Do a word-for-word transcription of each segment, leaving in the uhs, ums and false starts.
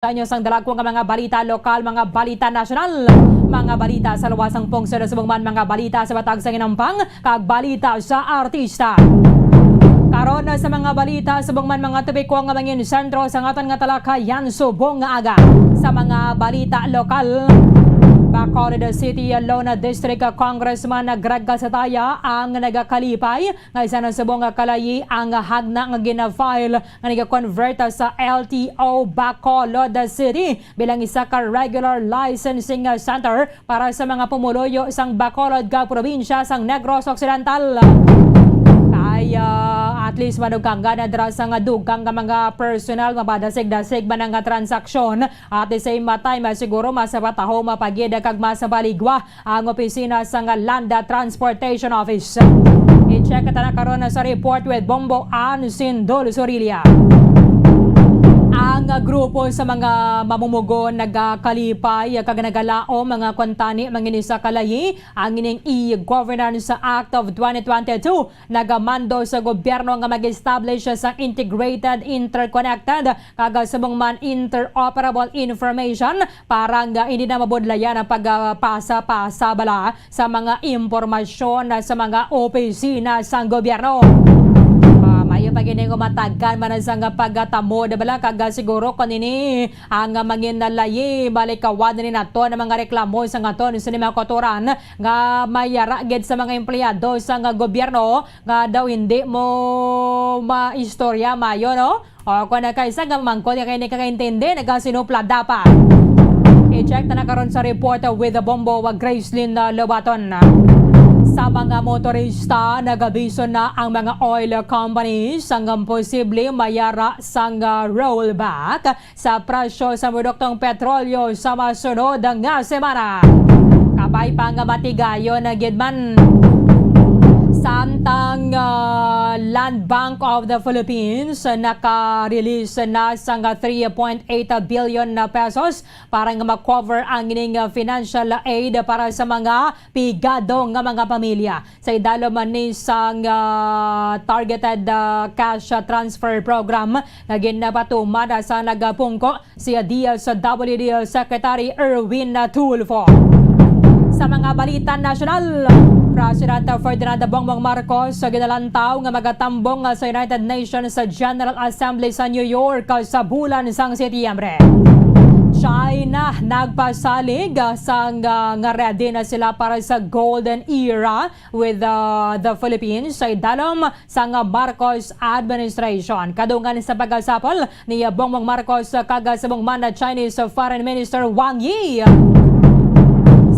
Sa inyo sang dalagko nga mga balita lokal, mga balita nasyonal, mga balita sa luwas sang pungsod subong man mga balita sa Batag sa Ginampang, kag balita sa artista. Karon sa mga balita subong man mga topiko nga mangin sentro sa aton nga talakayan subong nga aga. Sa mga balita lokal, Bacolod City, Lona District Congressman Greg Casataya ang nagakalipay nga isa na subong nga kalayi ang hagna nga gina-file nga nagakonvert sa L T O Bacolod City bilang isa ka regular licensing center para sa mga pumuluyo sang Bacolod kag probinsya sang Negros Occidental. Kay, ah, at least madugkangan na dira sa nga dugang nga mga personal, mapadasig-dasig man ang nga transaksyon. At the same time, ah, siguro mas patahom pa gid kag mas baligwa ang opisina sang Land Transportation Office. I-check ta na karon sa report with Bombo Ann Sindol Sorilla. Ang grupo sa mga mamumugon nagakalipay kag nagalaom mga kuntani mangin isa kalayi ang ining e-Governance Act of twenty twenty-two. Nagamando sa gobyerno nga mag-establish sa integrated, interconnected, kag subong man interoperable information para nga hindi na mabudlayan ang pagpasa-pasa bala sa mga impormasyon sa mga opisina sang gobyerno. Ah, maayo pa gid nga matagan man sa nga pagtamod bala, kag siguro kung ini ang mangin layi, malikawan ni nato ang mga reklamo sa aton sa mga kautoran nga mayara gid sa mga empleyado sa nga gobyerno nga daw hindi mo maistorya maayo, no? O kung nagkaisa nga mangkot nga kay hindi ka kaintindi, nagasinupla dapat. I-check ta na karon sa report with the Bombo wa Gracelyn, uh, Lobaton. Sa mga motorista, nagabiso na ang mga oil companies sang posible mayara sang, uh, rollback sa presyo sa produktong petrolyo sa masunod nga semana. Kabay pa nga matigayon na gid man. Samtang, ah, Land Bank of the Philippines naka-release na sang three point eight billion na pesos para nga ma-cover ang ining, ah, financial aid para sa mga pigado nga mga pamilya. Sa idalom man ni sang, ah, targeted, ah, cash transfer program nga ginapatuman sa nagapungko si D S W D Secretary Erwin Tulfo. Sa mga balita nasyonal, President Ferdinand Bongbong Marcos ginalantaw nga magatambong sa United Nations General Assembly sa New York sa bulan sang Setyembre. China nagpasalig sang, ah, nga ready na sila para sa golden era with, uh, the Philippines sa idalom sang Marcos administration. Kadungan sa pagasapol ni Bongbong Marcos kag subong man Chinese Foreign Minister Wang Yi.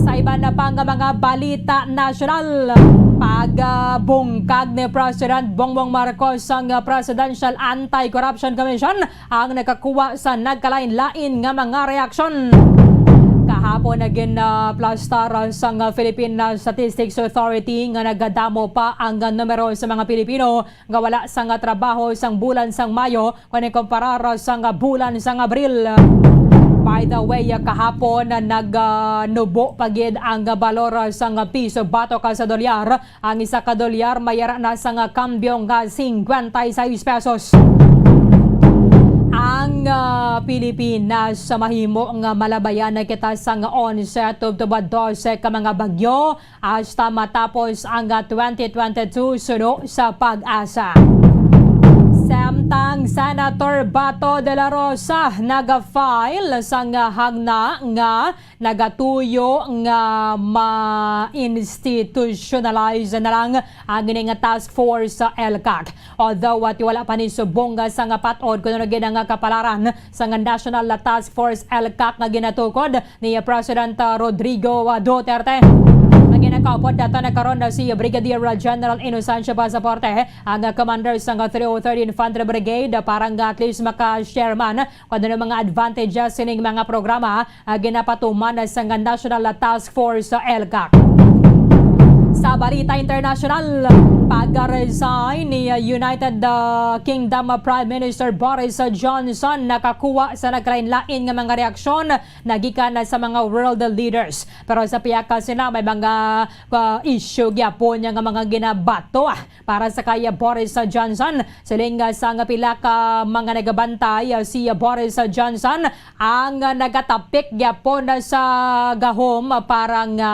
Sa iban na pa nga mga balita nasyonal, pagbungkag ni President Bongbong Marcos sang Presidential Anti-Corruption Commission ang nakakuha sa nagkalain-lain nga mga reaksyon. Kahapon, nagin, ah, plastar sang Philippine Statistics Authority nga nagadamo pa ang numero sa mga Pilipino nga wala sang trabaho sang bulan sang Mayo kon ikumparar sang bulan sang Abril. By the way, kahapon, nag, ah, nubo pa gid ang balor sang piso batok sa dolyar. Ang isa ka dolyar mayara na sang kambyo nga singkwenta y seis pesos. Ang, ah, Pilipinas, mahimo nga malabayan na kita sang onse tubtob dose ka mga bagyo hasta matapos ang twenty twenty-two, suno sa PAGASA. Samtang Senator Bato de la Rosa naga-file sang hagna nga nagatuyo nga ma-institutionalize na lang ang ini nga task force sa ELCAC. Although, wati, wala pa ni subong nga sa nga pat-od kung ano gid ang kapalaran sa nga National Task Force ELCAC nga ginatukod ni President, uh, Rodrigo, uh, Duterte. Ang ginakaupod nato na karon na si Brigadier General Inocencio Pasaporte, ang, uh, commander sa nga three oh third Infantry Brigade, para nga at least maka-share man kung ano mga advantages sining mga programa, ah, ginapatuman sa nga National Task Force sa ELCAC. Sa balita internasyonal, Pag-resign ni, uh, United, uh, Kingdom Prime Minister Boris Johnson nakakuha sa nagkalain-lain nga mga reaksyon na gikan na sa mga world leaders. Pero sa pihak sila, may mga, uh, issue gyapon nga mga ginabato, ah, para sa kay Boris Johnson. Siling, uh, sa nga pila ka mga nagabantay, uh, si Boris Johnson ang, uh, nagatapik gyapon sa gahom para nga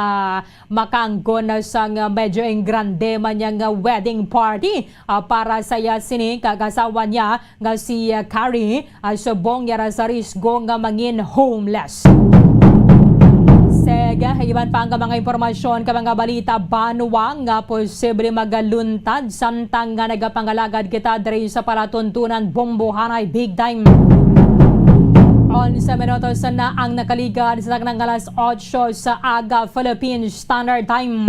makaangkon sang medyo ing grande man niya nga wedding party, ah, para sa iya sini kag asawa niya nga si, ah, Carrie, ah, subong niya ra sa risgo nga mangin homeless. Sige, iban pa ang mga impormasyon ka mga balita banwa nga posible magaluntad samtang nga nagapangalagad kita diri sa palatuntunan bombohanay big time. Onse minutos na ang nakaligad sa taknang alas otso sa aga, Philippine Standard Time.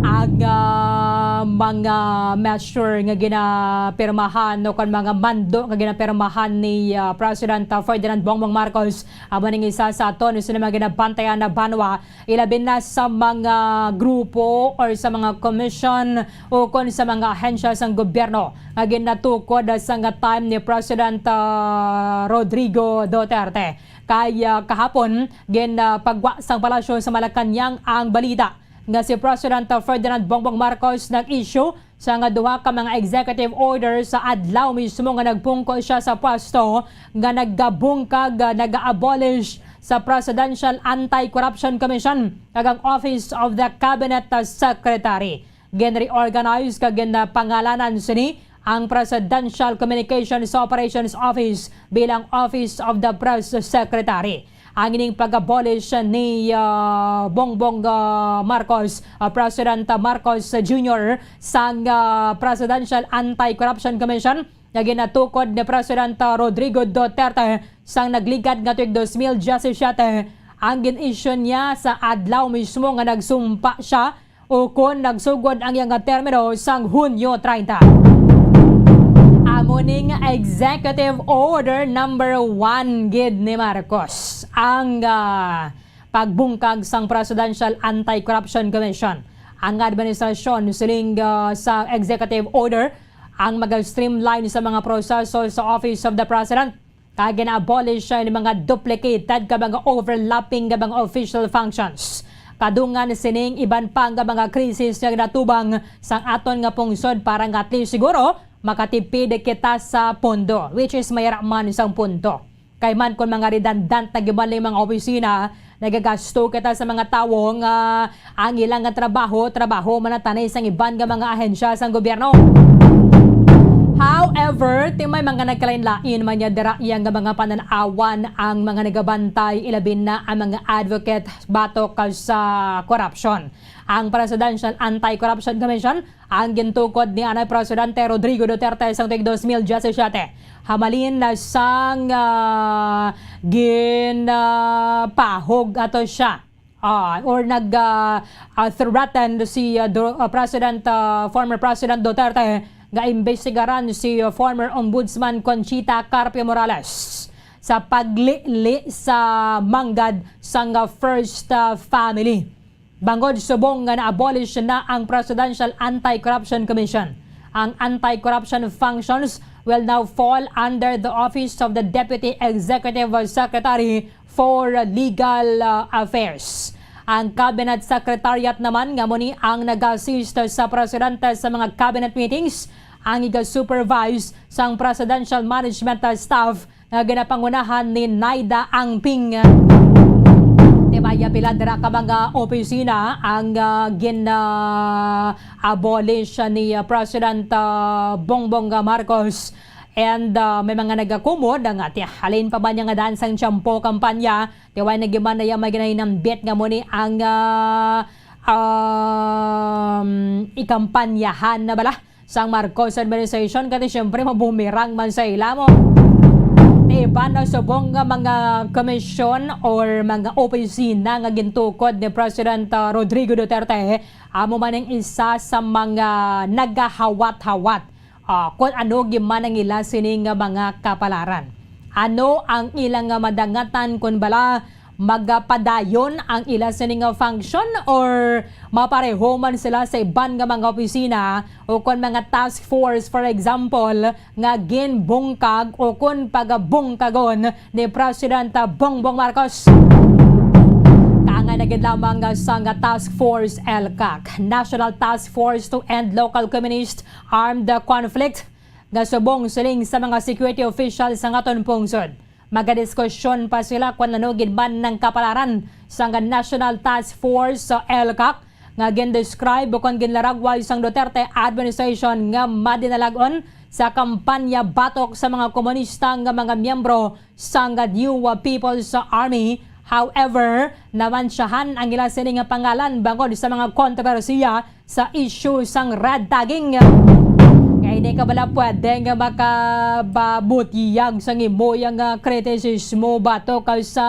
Ang, ah, mga measure nga ginapirmahan o kon mga mando nga ginapirmahan ni, ah, President, ah, Ferdinand Bongbong Marcos, amo ning isa sa aton sa mga ginabantayan na banwa, ilabi na sa mga grupo or sa mga commission o kon sa mga ahensya sang gobyerno nga ginatukod sa nga time ni President, ah, Rodrigo Duterte. Kay, ah, kahapon, gin, ah, pagwa sang palasyo sa Malacañang ang balita nga si President, ah, Ferdinand Bongbong Marcos nag-issue sa nga duha ka mga executive order sa adlaw mismo nga nagpungko siya sa pwesto nga nagabungkag, ah, nag-abolish sa Presidential Anti-Corruption Commission kag ang Office of the Cabinet, ah, Secretary. Gin-reorganize kag ginpangalanan sini ang Presidential Communications Operations Office bilang Office of the Press Secretary. Ang ining pag-abolish ni, ah, Bongbong, ah, Marcos, ah, President Marcos Junior sang, ah, Presidential Anti-Corruption Commission nga ginatukod ni President, ah, Rodrigo Duterte sang nagligad nga tuig dos mil diyasisiete, ang gin-issue niya sa adlaw mismo nga nagsumpa siya o kon nagsugod ang iya nga termino sang Hunyo treinta. Amo ning Executive Order number one gid ni Marcos, ang, ah, pagbungkag sang Presidential Anti-Corruption Commission. Ang administrasyon siling, ah, sa Executive Order ang mag-streamline sa mga proseso sa Office of the President. Kag gina-abolish siya ni mga duplicated ka mga overlapping ka mga official functions. Kadungan sining iban pa nga mga krisis nga ginatubang sang aton nga pungsod para nga at least siguro makatipid kita sa pondo, which is mayra man sang punto. Kay man kon mga redundant na gid man lang mga opisina, nagagasto kita sa mga tawo nga ang ilang nga trabaho, trabaho man ang tanay sang iban nga mga ahensya sang gobyerno. However, ti may mga nagkalain-lain man niya dira iya nga mga panan-awan ang mga nagabantay, ilabi na ang mga advocate batok sa korupsyon. Ang Presidential Anti-Corruption Commission ang gintukod ni anay Presidente Rodrigo Duterte sang tuig dos mil diyasisiete. Hamalin na sang, ah, ginapahog ato siya, ah, or nag, ah, ah, threatened si, ah, Do-, ah, President, ah, former President Duterte nga imbestigaran si, ah, former Ombudsman Conchita Carpio Morales sa paglili sa manggad sang, ah, first, ah, family. Bangod subong nga na-abolish na ang Presidential Anti-Corruption Commission, ang anti-corruption functions will now fall under the Office of the Deputy Executive Secretary for Legal, uh, Affairs. Ang Cabinet Secretariat naman nga amo ni ang nag-assist sa presidente sa mga cabinet meetings, ang iga-supervise sang presidential management staff nga ginapangunahan ni Naida Angping. Tibaya pila dira ka mga opisina ang, ah, gin-, ah, abolish ni, ah, President, ah, Bongbong Marcos. And, ah, may mga nagakumod nga, "Tiya, halin pa ba niya nga daan sang tiyempo kampanya? Tiway na giman na iya may ginahinambit nga mo ni ang, ah, um, ikampanyahan na bala sang Marcos administration, kati siyempre mabumerang man sa ila mo." Iban na subong nga mga komisyon or mga opisina nga gintukod ni President, ah, Rodrigo Duterte, amo man ang isa sa mga nagahawat-hawat, ah, kung ano giman ang ila sini nga mga kapalaran. Ano ang ilang nga madangatan kun bala Magapadayon ang ila sini nga function, or mapareho man sila sa iban nga mga opisina o kon mga task force, for example, nga ginbungkag o kon pagabungkagon ni President Bongbong Marcos? Kaangay na gid lamang sang Task Force ELCAC, National Task Force to End Local Communist Armed Conflict, nga subong siling sa mga security officials sa aton pungsod. Magadiskusyon pa sila kung ano gid man ang kapalaran sang National Task Force sa ELCAC nga gindescribe o kon ginlaragway sang Duterte administration nga madinalag-on sa kampanya batok sa mga komunista nga mga miyembro sang New People's Army. However, namansyahan ang ila sini nga pangalan bangod sa mga kontrobersiya sa issue sang red tagging. Kay di ka bala pwede nga makapabutyag sang imo nga kritisismo batok sa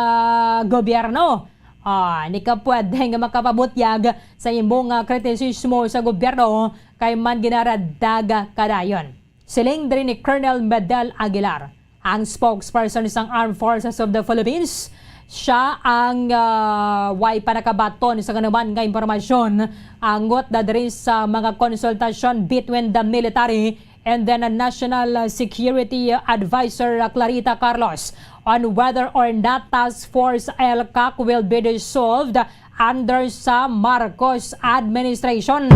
gobyerno. Ah, di ka pwede nga makapabutyag sa imo nga kritisismo sa gobyerno kay man ginaradag ka dayon. Siling diri ni Colonel Medel Aguilar, ang spokesperson sang Armed Forces of the Philippines. Siya ang, ah, way pa nakabaton sa kanuman nga impormasyon angot na diri sa mga konsultasyon between the military and then a National Security Advisor, uh, Clarita Carlos, on whether or not Task Force ELCAC will be dissolved under sa Marcos administration.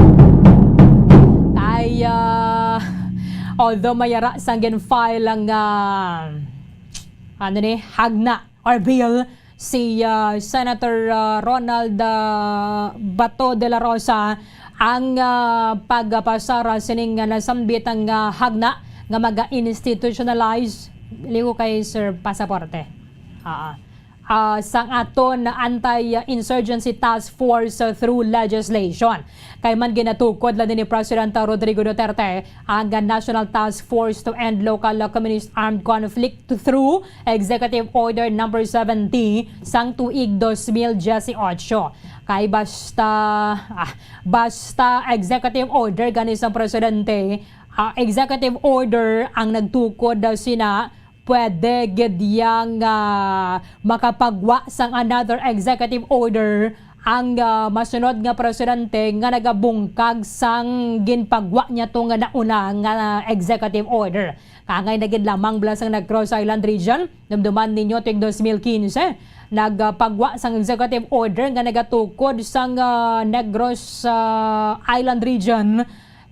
Kay, ah, although may ara sang gin-file ang, ah, ano ni, hagna or bill si, ah, Senator, ah, Ronald, ah, Bato de la Rosa, ang, ah, pagpasar sining, ah, nasambit ang, ah, hagna nga maga-institutionalize, ligo kay Sir Pasaporte. Ah, ah, sang aton Anti-Insurgency Task Force, ah, through legislation. Kay man ginatukod lang ni President Rodrigo Duterte ang National Task Force to End Local Communist Armed Conflict through Executive Order number seventy sang tuig dos mil diyesotso. Kay basta, ah, basta executive order gani sang presidente, ah, executive order ang nagtukod daw sina, pwede gid yang, ah, makapagwa sang another executive order ang, ah, masunod nga presidente nga nagabungkag sang ginpagwa niya to nga nauna nga executive order. Kaangay na gid lamang bala sang Negros Island Region, dumduman ninyo tuig dos mil kinse, nagpagwa sang executive order nga nagatukod sang, ah, Negros, ah, Island Region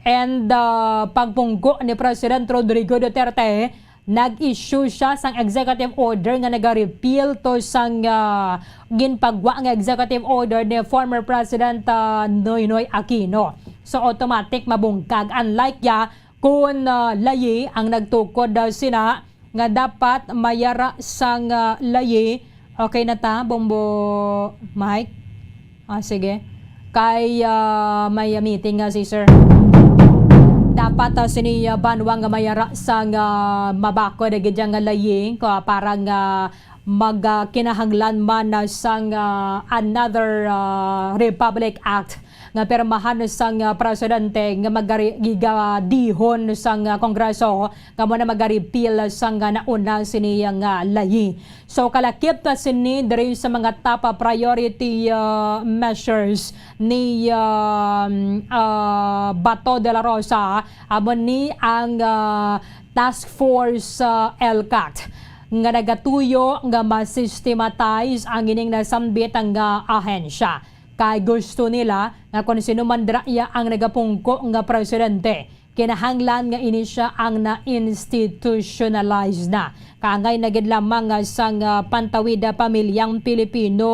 and, ah, pagpungko ni President Rodrigo Duterte, nag-issue siya sang executive order nga nagarepeal to sang, ah, ginpagwa nga executive order ni former President, ah, Noynoy Aquino. So, automatic mabungkag. Unlike ya, kun, ah, layi ang nagtukod daw sina nga dapat mayara sang, ah, layi. Okay na ta, Bombo Mike? Ah, sige. Kay, ah, may, ah, meeting nga si sir. Dapat, ah, sini, ah, banwa nga mayara sang, ah, mabakod gid nga layi, ah, para nga mag, ah, kinahanglan man, ah, sang, ah, another, ah, Republic Act nga pirmahan sang, ah, presidente nga magari-, gigadihon sang, ah, Kongreso, nga mo na magarepeal sang, ah, nauna sini nga layi. So, kalakip na sini diri sa mga top, ah, priority, ah, measures ni, um, ah, Bato de la Rosa, amo ni ang, ah, Task Force, ah, ELCAC, nga nagatuyo nga ma-systematize ang ining nasambit nga ahensya. Kay gusto nila nga kon sino man dira iya ang nagapungko nga presidente, kinahanglan nga ini sia ang na-institutionalize na. Kaangay na gid lamang, ah, sang, ah, Pantawid, ah, Pamilyang Pilipino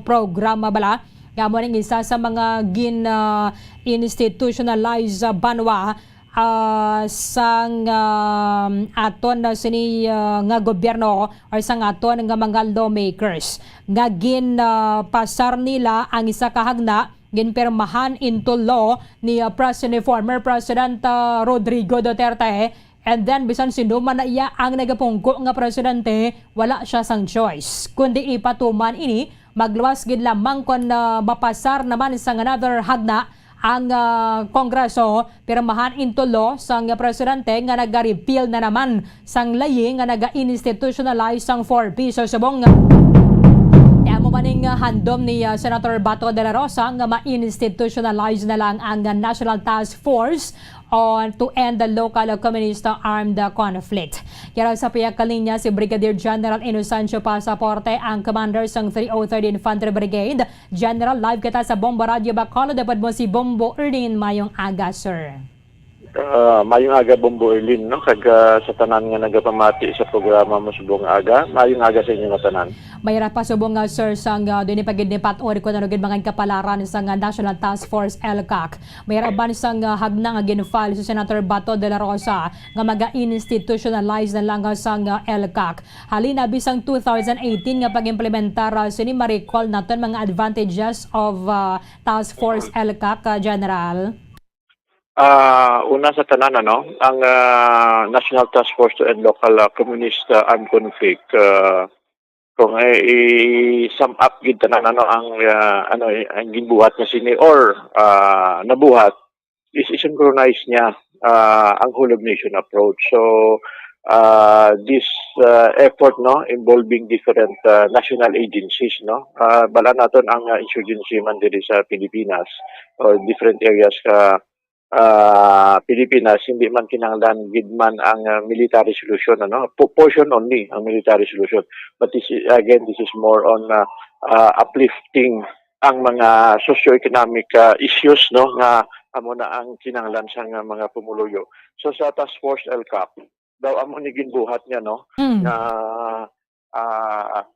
programa bala, nga amo ning isa sa mga gin, ah, institutionalize sa banwa, ah, sang, ah, aton na sini, ah, nga gobyerno or sang aton nga mga lawmakers nga gin, ah, pasar nila ang isa ka hagna ginpirmahan into law ni, ah, President, former President, ah, Rodrigo Duterte. And then, bisan sino man na iya ang nagapungko nga presidente, wala siya sang choice, kundi ipatuman ini, magluwas gid lamang kon, ah, mapasar naman sang another hagna ang, ah, Kongreso, pirmahan into law sang presidente nga nagarepeal na naman sang layi nga naga-institutionalize sang four P. So, subong Amo man ning, ah, handom ni, ah, Senator Bato de la Rosa nga ma-institutionalize na lang ang, ah, National Task Force on to end the local communist armed conflict. Yara sa pihak kalinya si Brigadier General Inocencio Pasaporte, ang commander sang three oh third Infantry Brigade. General, live kita sa Bombo Radyo Bacolod. Dapat mo si Bombo Erlin. Mayong aga, sir. Ah, mayong aga, Bombo Erlin, no? Kag, ah, sa tanan nga nagapamati sa programa mo subong aga, mayong aga sa inyo nga tanan. Mayra pa subong nga, sir, sang, ah, dini pagid ni Pat Or, kung ano gid mga kapalaran sang, ah, National Task Force ELCAC. Mayra ban sang, ah, hagna nga gin-file si Senator Bato de la Rosa nga maga-institutionalize na lang, ah, sang, ah, ELCAC. Halin na bisang two thousand eighteen nga pag-implementar, ah, sini ma-recall naton mga advantages of, ah, Task Force ELCAC, ah, General? Ah, una sa tanan, ano, ang, ah, National Task Force to End Local, ah, Communist, ah, Armed Conflict, ah, kung i-, i-sum up gid tanan, ano, ang, ah, ano, eh, ang ginbuhat nga sini or, ah, nabuhat is i-synchronize niya, ah, ang whole of nation approach. So, ah, this, ah, effort, no, involving different, ah, national agencies, no, ah, bala naton ang, ah, insurgency man diri sa Pilipinas or different areas ka, ah, Pilipinas, hindi man kinahanglan gid man ang, ah, military solution, ano, po-, portion only ang military solution. But this is, again, this is more on, ah, ah, uplifting ang mga socio-economic, ah, issues, no, nga amo na ang kinahanglan sang, ah, mga pumuluyo. So, sa Task Force ELCAC, daw amo ni ginbuhat niya, no, Mm. nga, ah,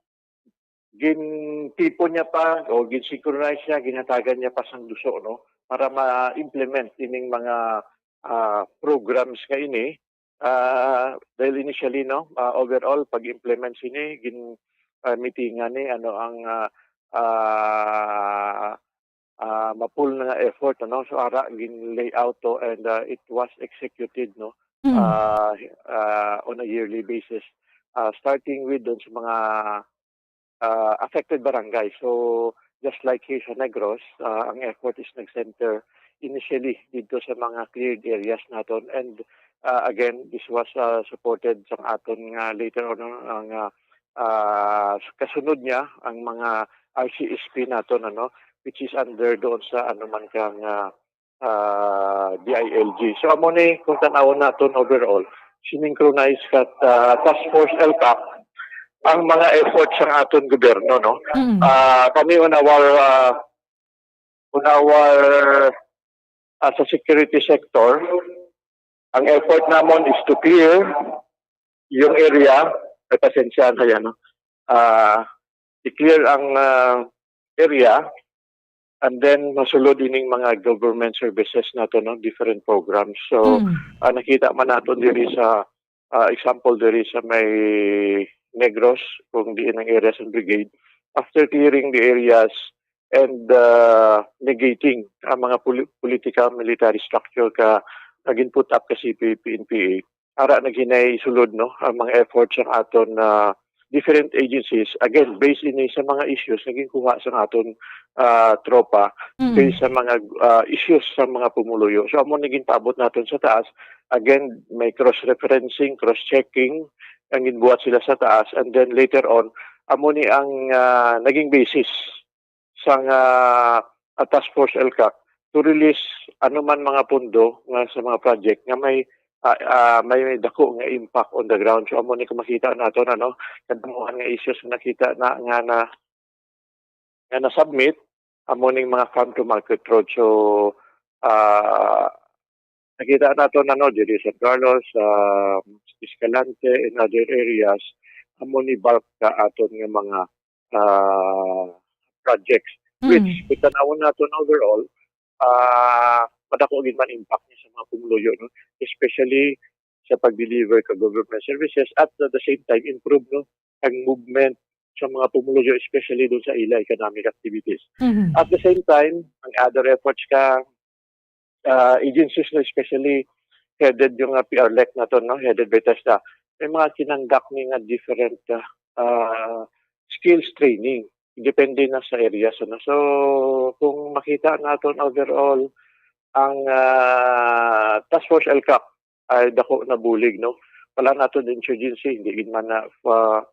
gintipon niya pa o gin-synchronize niya, ginhatagan niya pa sang duso, no, para ma-implement ining mga, ah, programs nga ini. Ah, dahil initially, no, ah, overall, pag-implement sini, gin-, ah, mitingan ni, ano, ang, ah, ah, ah, mapul na nga effort, ano. So, ara gin-layout to and, ah, it was executed, no, Mm. ah, ah, on a yearly basis. Ah, starting with dun sa mga, ah, affected barangay. So, just like here sa Negros, ah, ang effort is nag-center initially dito sa mga cleared areas naton. And, ah, again, this was, ah, supported sa aton nga later on, no, ang, ah, ah, kasunod niya, ang mga R C S P naton, ano, which is under doon sa, ano man ka nga, ah, D I L G. So, amo ni, kung tanawon naton overall, sininkronize kat, ah, Task Force ELCAC ang mga efforts sa aton gobyerno, no? Mm. Ah, kami on our, ah, on our, ah, sa security sector, ang effort namon is to clear yung area. Ay, pasensya na yan, no? Ah, i-clear ang, ah, area, and then masulod ining mga government services nato, no, different programs. So, Mm. ah, nakita man nato diri sa, ah, example diri sa may Negros, kung diin ang area sa brigade, after clearing the areas and, ah, negating ang mga poli-, political military structure ka naging put up ka C P P, N P A, ara naghinay sulod, no, ang mga efforts sang aton, ah, different agencies. Again, based ini sa mga issues nga ginkuha sa aton, ah, tropa, Mm. based sa mga, ah, issues sa mga pumuluyo. So, amo ni ginpaabot naton sa taas. Again, may cross-referencing, cross-checking ang ginbuhat sila sa taas. And then later on, amo ni ang, ah, naging basis sang, ah, ah, Task Force ELCAC to release anuman mga pondo nga sa mga project nga may, ah, ah, may, may dako nga impact on the ground. So, amo ni kung makita nato na, no, kadamuhan nga issues nga nakita na, nga na, nga na-submit, amo ning mga farm to market road. So, ah, nakita nato na, no, diri sa Carlos, sa Escalante, and other areas, amo ni bulk ka aton nga mga, ah, projects, Mm. which, kung tanawon nato na overall, ah, madako gid man impact niya sa mga pumuluyo, no? Especially sa pag-deliver ka government services at at the same time, improve, no, ang movement sa mga pumuluyo, especially dun sa ila economic activities. Mhm. At the same time, ang other efforts ka, ah, agencies, no, especially headed yung, ah, P R lec nato, no, headed by TESDA, may mga kinandak ni nga different, ah, ah, skills training. Depende na sa areas, ano. So, kung makita naton overall, ang, ah, Task Force ELCAC ay dako na bulig, no. Wala naton insurgency, hindi gid man na, ah,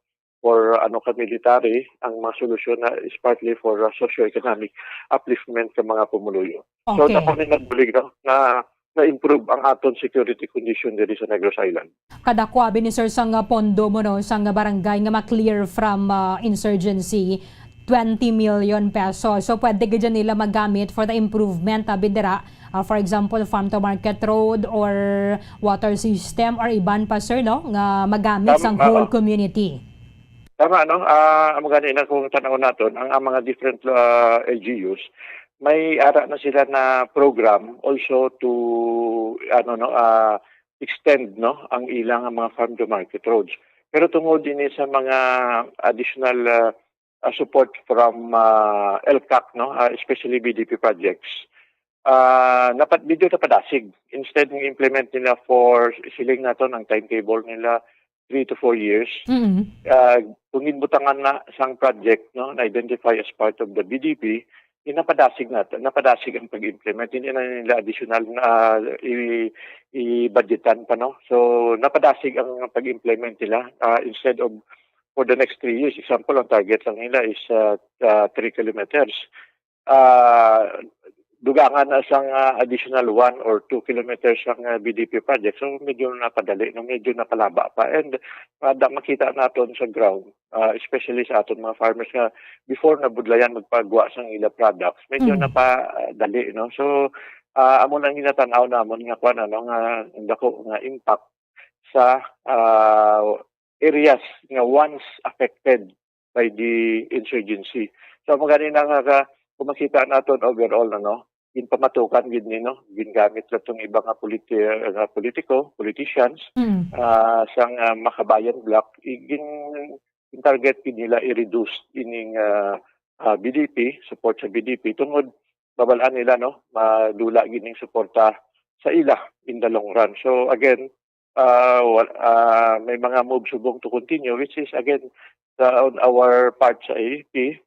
for, ano, ka military, ang mga solusyon na is partly for, uh, socio-economic upliftment sa mga pumuluyo. So, Okay. Dako ni nagbulig, no, na na-improve ang aton security condition diri sa Negros Island. Kadakwa bini, sir, sang pondo mo, no, sang barangay nga ma-clear from, ah, insurgency, twenty million pesos. So pwede gid nila magamit for the improvement, ah, bindira, ah, for example, farm to market road or water system or iban pa, sir, no, nga magamit Tama, sang oo. Whole community. Tama, no? Ah, amo gani na kung tanaw naton ang, ang mga different, ah, L G Us, may ara na sila na program also to, ano, no, ah, extend, no, ang ilang mga farm to market roads. Pero tungod ini sa mga additional, ah, ah, support from, ah, ELCAC, no, ah, especially B D P projects, ah, napat medyo napadasig. Instead ng implement nila for, siling naton ang timetable nila three to four years, Mm. ah, kung ginbutangan na sang project, no, na-identify as part of the B D P, yung napadasig na, napadasig ang pag-implement. Hindi na nila additional na, ah, i, i-budgetan pa, no? So, napadasig ang pag-implement nila. Ah, instead of for the next three years, example, ang target lang nila is, ah, ah, three kilometers. Ah, dugangan na sang, ah, additional one or two kilometers ang, ah, B D P project. So, medyo napadali, no? Medyo napalaba pa. And, ah, da-, makita naton sa ground, ah, especially sa aton mga farmers nga before nabudlayan magpagwa sang ila products, medyo Mm. napadali, no? So, ah, amo nang ginatanaw namon nga kwan, ano, nga dako nga impact sa, ah, areas nga once affected by the insurgency. So, amo gani na nga ka-, kung makita naton overall, ano, ginpamatukan gid ni, no, gingamit na tong iba nga politi-, nga politiko, politicians, Mm. ah, sang, ah, Makabayan Bloc, i-, gin-, gin-target gid nila i-reduce ining, ah, ah, B D P, support sa B D P, tungod babal-an nila, no, madula gid ning suporta sa ila in the long run. So again, ah, wal-, ah, may mga move subong to continue, which is again, sa, on our part sa A F P,